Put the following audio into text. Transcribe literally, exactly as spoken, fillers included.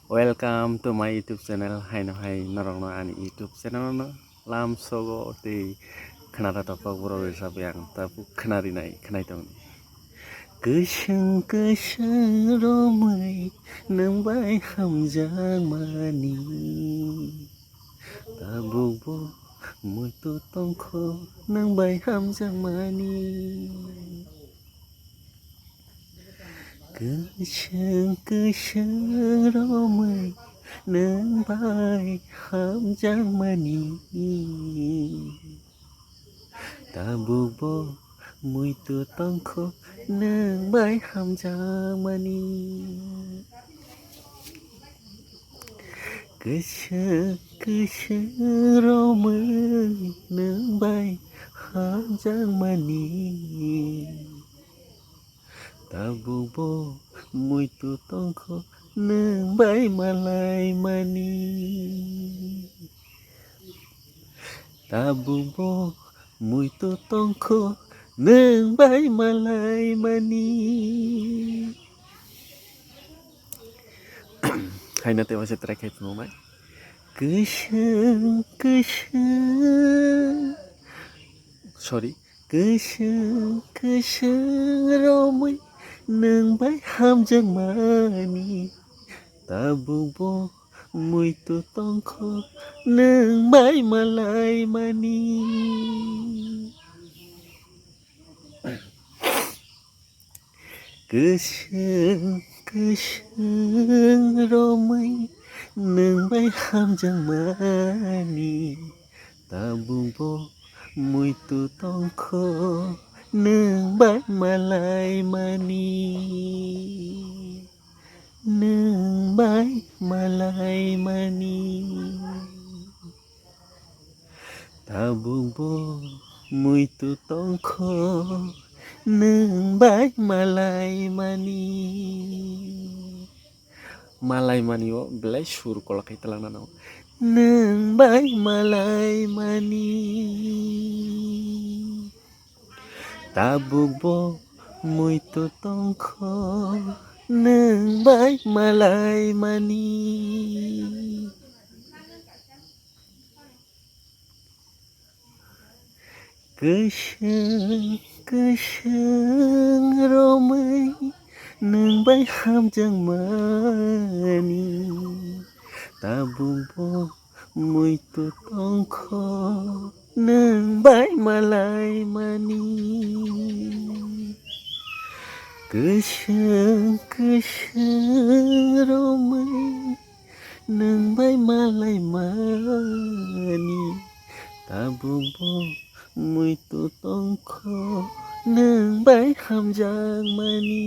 Welcome to my YouTube channel. Haino hai norokno ani YouTube channel no lamsogo tei khwnara tophok borok rwchapwi ang tabuk khwnarinai khwnai tongdi. Kwswng kwswng romwi nwng bai hamjakmani, tabukbo muitu tongkho nwng bai hamjakmani. Kwswng kwswng romwi nwng bai hamjakmani, tabukbo muitu tongkho nwng bai hamjakmani. Kwswng kwswng romwi nwng bai hamjakmani, tabukbo muitu tongkho nwng bai malaimani. Tabukbo muitu tongkho nwng bai malaimani. Haino tei waisa track hai phunuknai. Kwswng kwswng, sorry, kwswng kwswng romwi nwng bai hamjakmani, tabukbo muitu tongkho nwng bai malaimani. Kwswng kwswng romwi nwng bai hamjakmani, tabukbo muitu tongkho nwng bai malaimani, nwng bai malaimani. Tabukbo muitu tongkho nwng bai malaimani. Malaimani o belai sur kolok khai twlangna nango. Nwng bai malaimani. Tabukbo muitu tongkho nwng bai malaimani. Kwswng kwswng romwi nwng bai hamjakmani, tabukbo muitu tongkho nwng bai malaimani. Kwswng kwswng romwi nwng bai malaimani, tabukbo muitu tongkho nwng bai hamjakmani.